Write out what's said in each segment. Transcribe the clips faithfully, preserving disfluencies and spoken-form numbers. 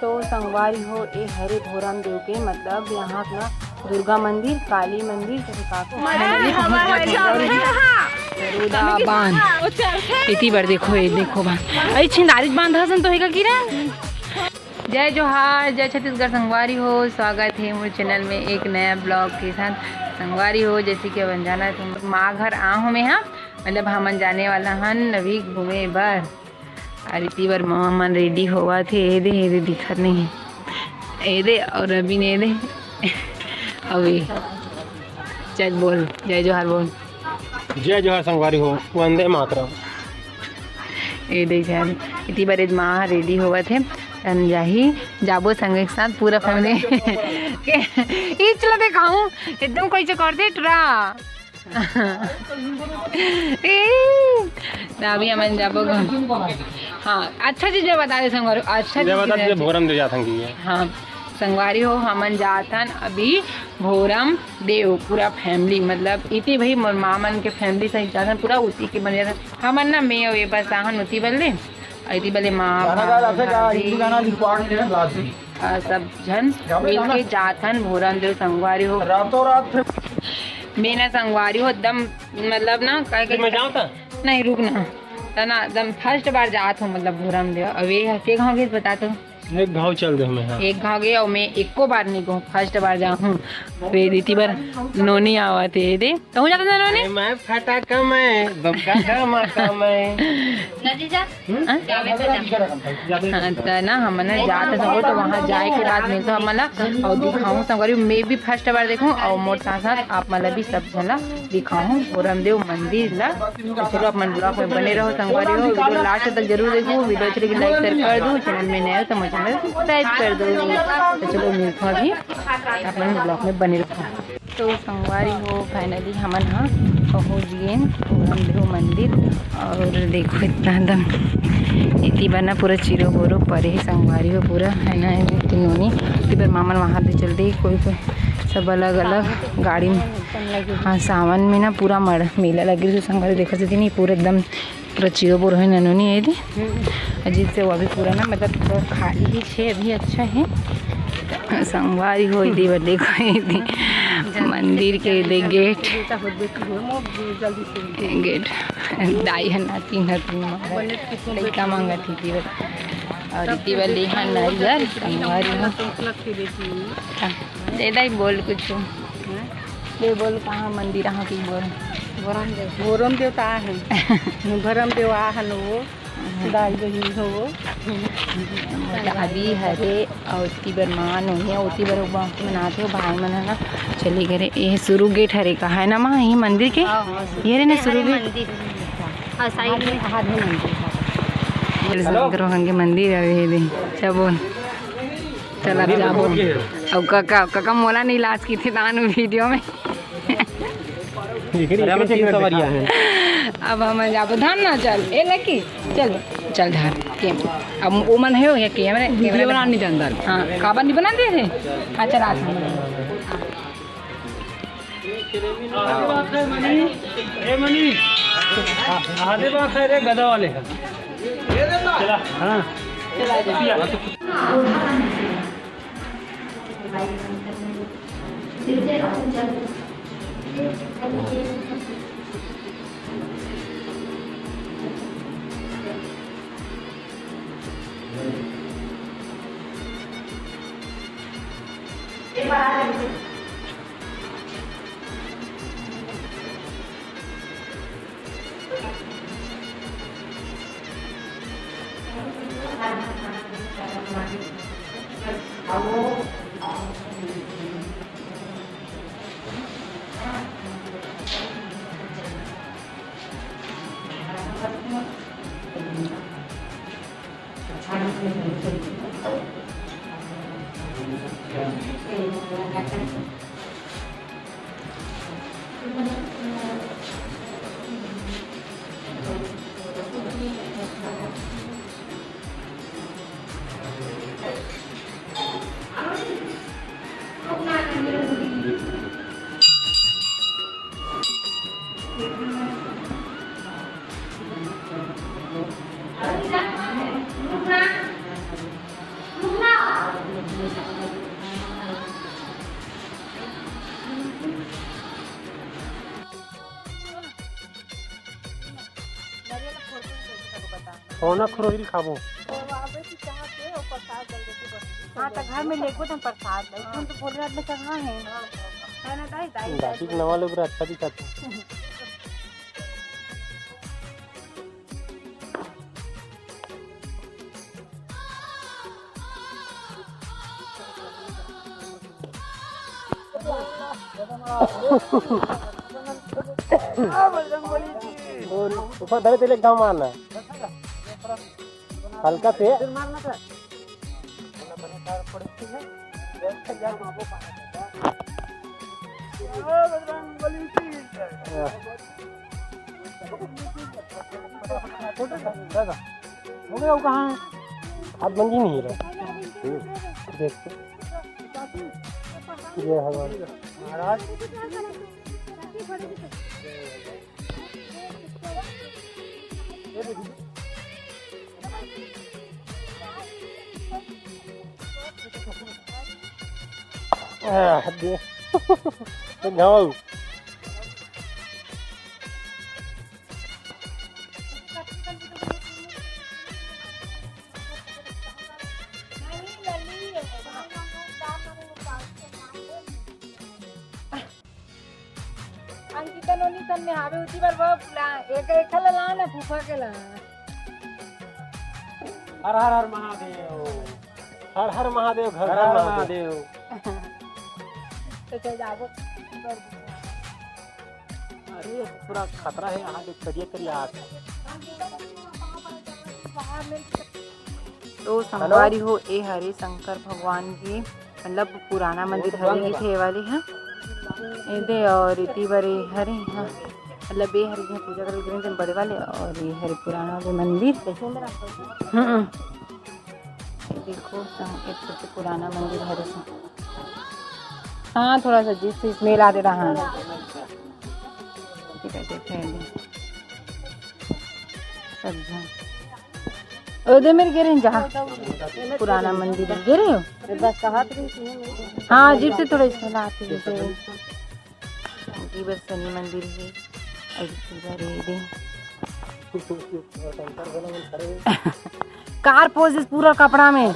तो संगवारी हो, ए हरे भोरम देव के, मतलब यहाँ ना दुर्गा मंदिर, काली मंदिर, तो का को नरोदा बांध। इति बर देखो, ये देखो बांध। अरे छिंदारी बांध हसन तो हेगा कि रे? जय जोहार, जय छत्तीसगढ़ संगवारी हो, स्वागत है मोर चैनल में एक नया ब्लॉग के साथ। संगवारी हो, जैसे कि अपन जाना थे, माँ घर आ हूँ मैं, हाँ, मतलब हमन जाने वाला हन अभी घूमे बर। अउ इति बर मामा मन रेडी होवत हे। ए दे, ए दे दिखत नहीं हे। ए दे, अउ रवि ने ए दे। अउ ए। चल बोल, जय जोहार बोल। जय जोहार संगवारी हो, वंदे मातरम। ए दे यार, इति बर ए माँ रेडी होवत हे। तन जाही, जाबो संग एक साथ पूरा फैमिली। के, ई चला देखाऊं, एकदम कोई चकर दे टुरा। ए, त अभी हमन जाबो घर। हाँ, अच्छा चीज में बता दे संगवारी, अच्छा चीज में बता दे, भोरम दे जात हन कि ये। हाँ, संगवारी हो, हमन जात हन अभी भोरम देव, पूरा फैमिली, मतलब इति भाई मोर माँ मन के फैमिली सहित जात हन, पूरा उति के मन जात हन। हमन ना मैं अउ ये बस आहन उति बल्ले, अउ इति बल्ले माँ, गाना गा, भाभी, गाना रिकॉर्ड में ला दी। अ, सब झन मिलके जात हन भोरम देव संगवारी हो। रातों रात फिर मैं ना संगवारी हो एकदम, मतलब ना, काहे कि मैं जाऊँ त? नहीं, रुक ना। त ना, एकदम फर्स्ट बार जात हूँ, मतलब भोरम देव। अब ये के गाँव के बता तो। एक गाँव चल दे मैं, हाँ। एक गाँव गए अउ मैं एको बार नहीं गहूँ, फर्स्ट बार जा हूँ। फिर इति बर नोनी आवत हे दे। कहूँ जाता था नोनी? अरे मैं फटाका मैं, बम का धमाका मैं। हाँ? हाँ, त ना हमन ना जात हन संगवारी, त वहाँ जाए के बाद मिलत हन हमन ला अउ दिखाहूँ संगवारी, मैं भी फर्स्ट बार देखहूँ अउ मोर साथ साथ आप मन ला भी सब झन ला दिखाहूँ भोरम देव मंदिर ला। त चलो अपन ब्लॉग में बने रहो संगवारी हो, वीडियो लास्ट तक जरूर देखो, वीडियो अच्छी लगी लाइक शेयर कर दो, चैनल में नए हो तो मोर चैनल सब्सक्राइब कर दो। त चलो मिलत हन अभी अपन ब्लॉग में बने रहो। तो संगवारी हो, फाइनली हमन ह पहुँच गेन भोरम देव मंदिर। अउ देखो इतना एकदम इति बर ना पूरा चिरो बोरो परे हे संगवारी हो, पूरा है ना, इति नोनी। इति बर मामन वहाँ दे चल दे, कोई कोई सब अलग अलग गाड़ी में। हाँ, सावन में ना पूरा मड़ मेला लगे हे संगवारी, देखा से नहीं पूरा एकदम पूरा चिरो बोरो हे ननोनी, ये दे। हम्म। अजीब से वो अभी पूरा ना, मतलब, खाली ही छे, अभी अच्छा है। संगवारी हो, ये दे, देखो, ये दे। मंदिर के दे गेट। गेट। दाई है ना, तीन है, तीन मांगा। लइका मांगा थी, इति बर। अउ इति बर ले है नारियल, संगवारी हो। दे दाई, बोल कुछ। ले बोल, कहाँ मंदिर, कहाँ की बोल। भोरम देव, भोरम देवता आहे। भोरम देव आहे न वो। दाई बहिनी हो। दादी हरे, अउ ओती बर माँ नोनी हे, ओती बर वो मनाथे, वो भाई मन ह ना चले गए रे। ये शुरू गेट हरे का है ना माँ, ये मंदिर के? हाँ, हाँ, शुरू ये रे ने गेट शुरू हरे गेट। मंदिर। हाँ, साइड में। आधे मंदिर। ये शंकर भगवान के मंदिर है, ये दे। अच्छा बोल। चल, अब जाबो। अब काका, काका मोला नहीं लाज की थी दान वीडियो में। अरे, हम तीन सवारियां हैं। अब हम जाबो धाम ना, चल। ए लकी, चल, चल धाम। के, अब वो मन है, ये कैमरे, वीडियो कैमरे बना नहीं जानता। हाँ, काबर नहीं बना दिए थे? हाँ, चल, आज हम। आगे बात है मनी, ए मनी, आगे बात है रे गधा वाले का। चला, हाँ। सोना खुरोहिल खाबो। तो आबे की चाहत हे, और प्रसाद जल्दी से बस। हाँ, तो घर में लेगो तो प्रसाद ला। हाँ। तो भोलेनाथ में चढ़ा है। हाँ। है ना दाई? दाई, दादी दाई के नवा लोग अच्छा दिखत हे। ऊपर धरे तेरे एकदम मारना। हल्का से। हो गया, वो कहाँ है? हाथ मंजी नहीं है। देख तो। ये हमारे महाराज। आह, दे। घाव। अंकिता नोनी सन में हावे उती बर वो ला, एक, एक ला ला ना, फूफा के ला। हर हर हर महादेव। हर हर महादेव, घर हर घर हर महादेव। महादेव। तो चल जाबो। अरे, पूरा खतरा है यहाँ के, करिया करिया आत है। तो संगवारी हो, ए हरे शंकर भगवान के, मतलब पुराना मंदिर हरे, ये थे वाले हैं। ए दे, और इति बर ए हरे, हाँ। मतलब ए हरे, यहाँ पूजा करे गिरे बड़े वाले, और ये हरे पुराना वाले मंदिर। हम्म। ये देखो, सं-, एक सबसे पुराना मंदिर हरे सं-, हाँ, थोड़ा सा जिस smell आ रहा है। ठीक है, ठीक है, अभी। सब झन। ओ दे मेरे गिरे जहाँ पुराना मंदिर है, गिरे हो? बस कहा तो नहीं सुने। हाँ, अजीब से थोड़ा smell आती है। ये बर शनि मंदिर है, और इधर ये दे। कार pose पूरा कपड़ा में। ए,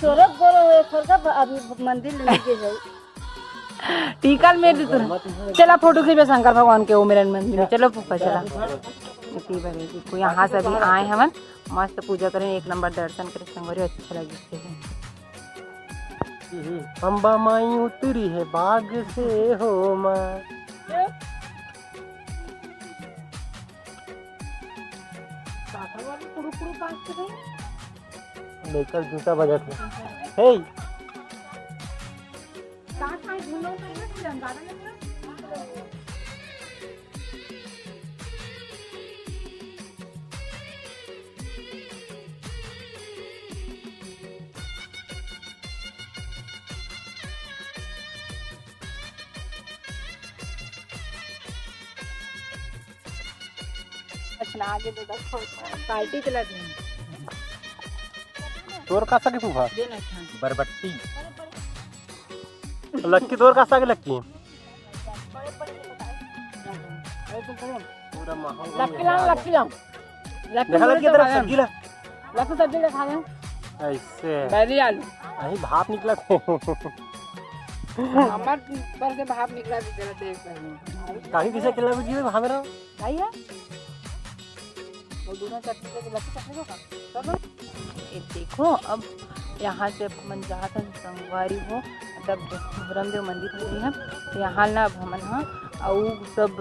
सोरक बोलो, ए, सोरक अभी मंदिर ले के जाओ। टीका मेर दे तू। चला फोटो खींचबे शंकर भगवान के, ओ मेरन मंदिर में। चलो फूफा, चला। इतनी बड़ी जी को यहाँ से अभी आए हमन, मस्त पूजा करें, एक नंबर दर्शन करें, संगवारी अच्छा लगे। अम्बा माई उतरी है बाग से हो माँ। लेकर जूता बजत है। हे। अच्छा, आगे तो देखो, पार्टी चला दे। तोर का सके फूफा? दे ना खान। बरबट्टी। लक्की तोर का सके लक्की? पूरा माहौल लक्की लाओ, लक्की लाओ। लक्की देखा लक्की, इधर सब्जी ला। लक्की सब्जी ला खा ले। ऐसे। बैली आलू। अही भाप निकला थे। हमार पर से भाप निकला थी तेरा देख पहले। काहे किसे अकेला बुझी है, भाग रहा? भाई है। वो दोनों चटनी को लक्की चटनी को खा। ये देखो, अब यहाँ से अपन जात हन संगवारी हो, मतलब भोरमदेव मंदिर हो गई है। तो यहाँ ना अब हमन हा अउ सब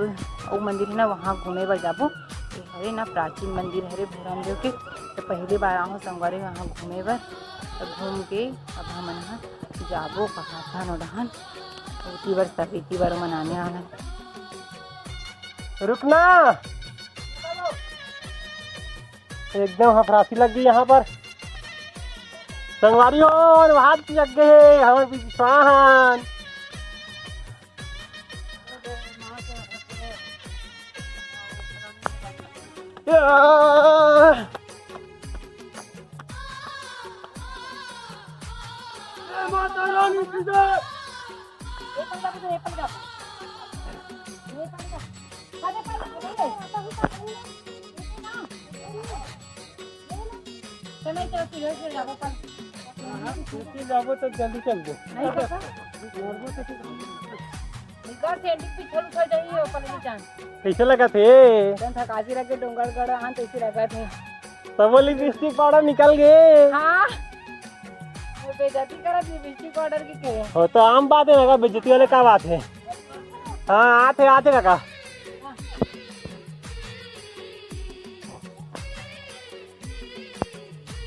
अउ मंदिर है ना, वहाँ घूमे बर जाबो। ये हरे ना प्राचीन मंदिर हरे भोरमदेव के, तो पहली बार आहो संगवारी वहाँ घूमे बर। तो घूम के अब हमन हा जाबो कहाँ था नोडहन, ओती बर सब इति बर मनाने वाला। रुकना। एकदम हफरासी लग गई यहाँ पर। संगवारी हो, और भात की लग गए, हमारे पीछे स्वाहन। या। नहीं तो फिर से जाबो कल। हाँ, फिर से जाबो तो जल्दी चल दे। नहीं तो का? निकर से एंडिंग पीछे उठा जाइए, ओकर नहीं जान। कैसे लगत हे? एकदम थकासी लगे, डोंगरगढ़ आन तैसे लगत हे। तब वो लिपस्टिक पाउडर निकल गए। हाँ। वो बेइज्जती करत लिपस्टिक पाउडर की के। हो तो आम बात है ना, बेइज्जती वाले का बात है? हाँ, आते, आते काका।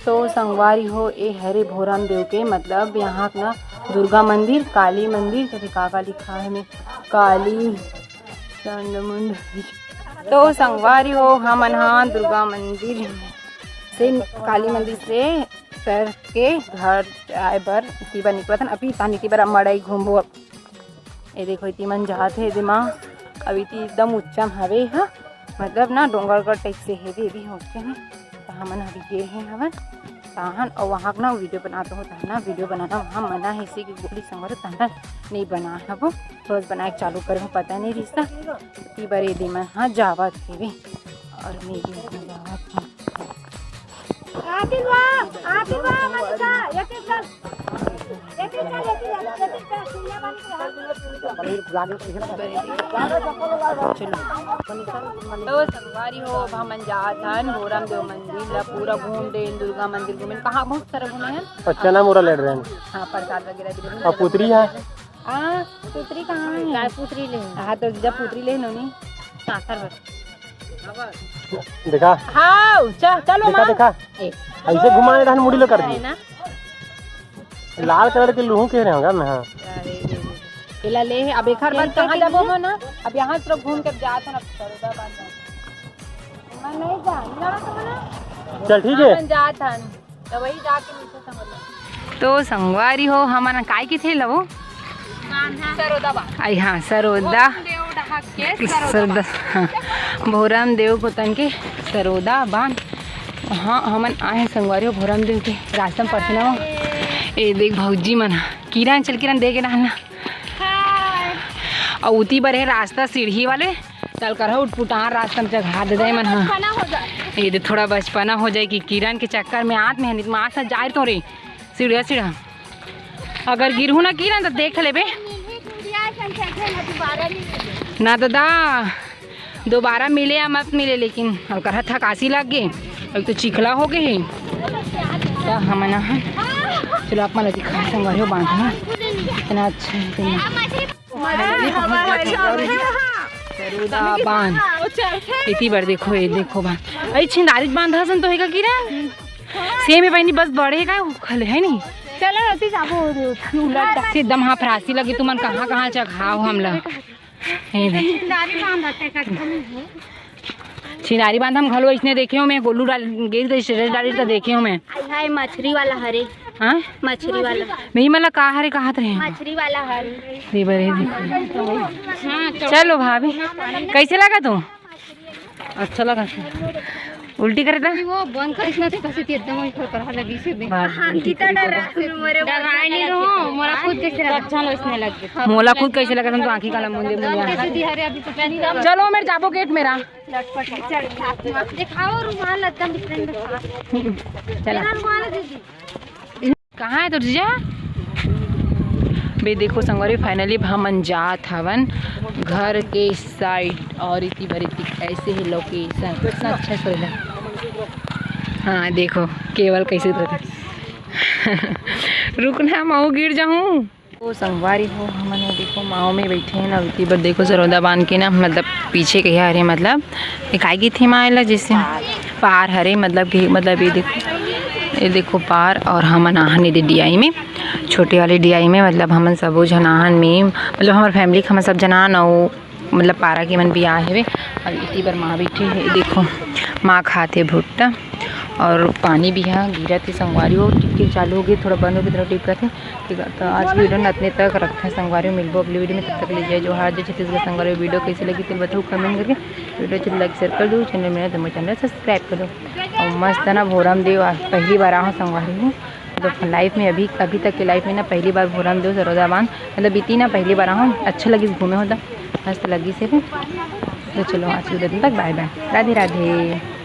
तो संगवारी हो, ए हरे भोरम देव के, मतलब यहाँ ना दुर्गा मंदिर, काली मंदिर, कथे का का लिखा है में, काली चंडमुंड। तो संगवारी हो, हमन हा दुर्गा मंदिर से, काली मंदिर से सर के घर आए बर, इति बर निकलत हन। अभी तान इति बर मड़ई घूमबो। ए देखो, इति मन जात हे, एदे मा अभी इति एकदम ऊंचा म हवे ह, मतलब ना डोंगरगढ़ टाइप से हेवे भी होते हैं। तो हमन अभी गे हे हवन ताहन, और वहाँ ना वीडियो बनात हो, ताहन ना वीडियो बनाना वहाँ मना है, इसी की गोली संगवारी, ताहन नहीं बना हबो। रोज बनाए के चालू करे हो, पता नहीं रिश्ता। इति बर एदे मन हा जावत हेवे, और मैं भी यहाँ जावत हूँ। आतिल बा, आतिल बा, मनिका, एक एक चल। एक एक चल, एक एक चल, एक एक चल, सुनिया बानी के हाथ। तो संगवारी हो, अब हमन जात हन भोरम देव मंदिर ला पूरा घूम देन, दुर्गा मंदिर घूमेन। कहाँ बहुत सारा घूमे हन। और चना मोरा लड़ रहे हैं। हाँ, प्रसाद वगैरह दे रहे हैं। और पुतरी है। हाँ, पुतरी कहाँ है? काय पुतरी ले? हाँ, तो जब पुतरी ले नोनी। सासर बर। देखा? हाँ, चल, चलो देखा, माँ। देखा? ए। ऐसे घुमाने रहन मुड़ी लो कर दी। है ना? लाल कलर के लूहू के रहे होगा ना, हाँ। अरे, एला ले, अब एक हर बार कहाँ जाबो हो ना? अब यहाँ से घूम के जात हन, अब सरोदा बांध। मैं नहीं जान, ना तो ना। चल, ठीक है। अपन जात हन। तो वही जाके नीचे समझ लो। तो संगवारी हो, हमन काय किथे लवो? बांधा। सरोदा बांध। आई हाँ, सरोदा। भोरम देव डहाक के सरोदा सरोदा, बांध। हाँ, भोरम देव गोतन के सरोदा बांध। हाँ, हमन आए हैं संगवारी हो, भोरम देव के रास्ता में पड़थे ना वो। ए देख भौजी मन, किरण चल, किरण दे के ना ना। हाय। अउ उती बर हे रास्ता सीढ़ी वाले, तल कर उठपुटार रास्ता में जगह दे दे मन ह। बचपना हो जाए। ये दे थोड़ा बचपना हो जाए कि किरण के चक्कर में आत में हनित मास जाए तो रे सीढ़िया सीढ़ा। अगर गिरहू ना किरण तो देख लेबे। ना दादा, दोबारा मिले या मत मिले, लेकिन अब कहा थकासी लग गे, अब तो चिखला हो गए हे। तो हमन ह, चलो आप मन ला दिखा संगवारी हो बांध ह, इतना अच्छा है, इतना। सरोदा बांध। इति बर देखो, ये देखो बांध। अरे छिंदारी बांध हसन तो हेगा किरण। सेम हे बहिनी, बस बड़े का खले है नहीं। चलो अति जाबो उलट। एकदम हाँ फरासी लगे तुमन कहाँ कहाँ चघाओ हमला। हे दे। छिंदारी बांध हटे का छिनारी बांध हम घलो इसने देखे हो मैं, गोलू डाल, गिर गई, स्टेटस डाली तो देखे हो मैं। हाय, हाय, मछरी वाला हरे। हाँ? मछरी वाला। नहीं, मतलब का हरे, कहा थे? मछरी वाला हरे। दे बरे, दे। हाँ, चलो। चलो भाभी, कैसे लगा तू? अच्छा लगा। उल्टी करे था? वो बंद करिस ना, तो कैसे ती एकदम उल्टी करा लगी से भी। बाप रे। हाँ, कितना डर रहा है, मोरे डराए नहीं रहो, मोला खुद कैसे लगा? अच्छा लो, इसने लग गया। मोला खुद कैसे लगा, तुम तो आँखी काला मुंदे मुंदे। कैसे दी हरे अभी तो पहली बार। चलो, मेरे जाबो गेट मेरा। लटपट चढ़, दिखाओ रुमाल एकदम डिफरेंट दिखा। चला। मेरा रुमाल दे दी। कहाँ है तो जीजा? बे देखो संगवारी, finally हमन जात हवन घर के side और इतनी बड़ी दिख-, ऐसे ही location कितना अच्छा से लग-, हाँ देखो केवल कैसे उतरत है। रुकना, मैं गिर जाऊँ। तो संगवारी हो, हमन वो देखो माव में बैठे हैं ना, उती बर देखो सरोदा बांध के ना, मतलब पीछे कहिया हरे, मतलब दिखाई गई थी माँ एला जैसे पार हरे, मतलब कि, मतलब ये देखो, ये देखो पार। और हमन आहन एदे डियाई में, छोटे वाले डियाई में, मतलब हमन सबो झन आहन में, मतलब हमर family के हमन सब झन आहन, अउ मतलब पारा के मन भी आए हवे। और इतनी बर माँ बैठी है, देखो माँ खाते भुट्टा और पानी भी है गिरत है संगवारी हो, टिप टिप चालू हो गई, थोड़ा बंद हो गई, थोड़ा टिप करते। ठीक है, तो आज की video में इतने तक रखते हैं संगवारी, मिलबो अगली video में। तब तक ले जय जोहार, जय छत्तीसगढ़ संगवारी। Video कैसी लगी तो बताओ comment करके, video अच्छी like share कर दो, channel में नए तो मेरे channel subscribe कर दो। और मस्त है ना भोरम देव, आज पहली बार आया हूँ संगवारी हूँ, मतलब life में अभी, अभी तक के life में ना पहली बार भोरम देव सरोदा बांध, मतलब बीती ना पहली बार आया हूँ, अच्छा लगी घूमे होता, मस्त लगी से। तो चलो आज के दिन तक bye bye, राधे राधे।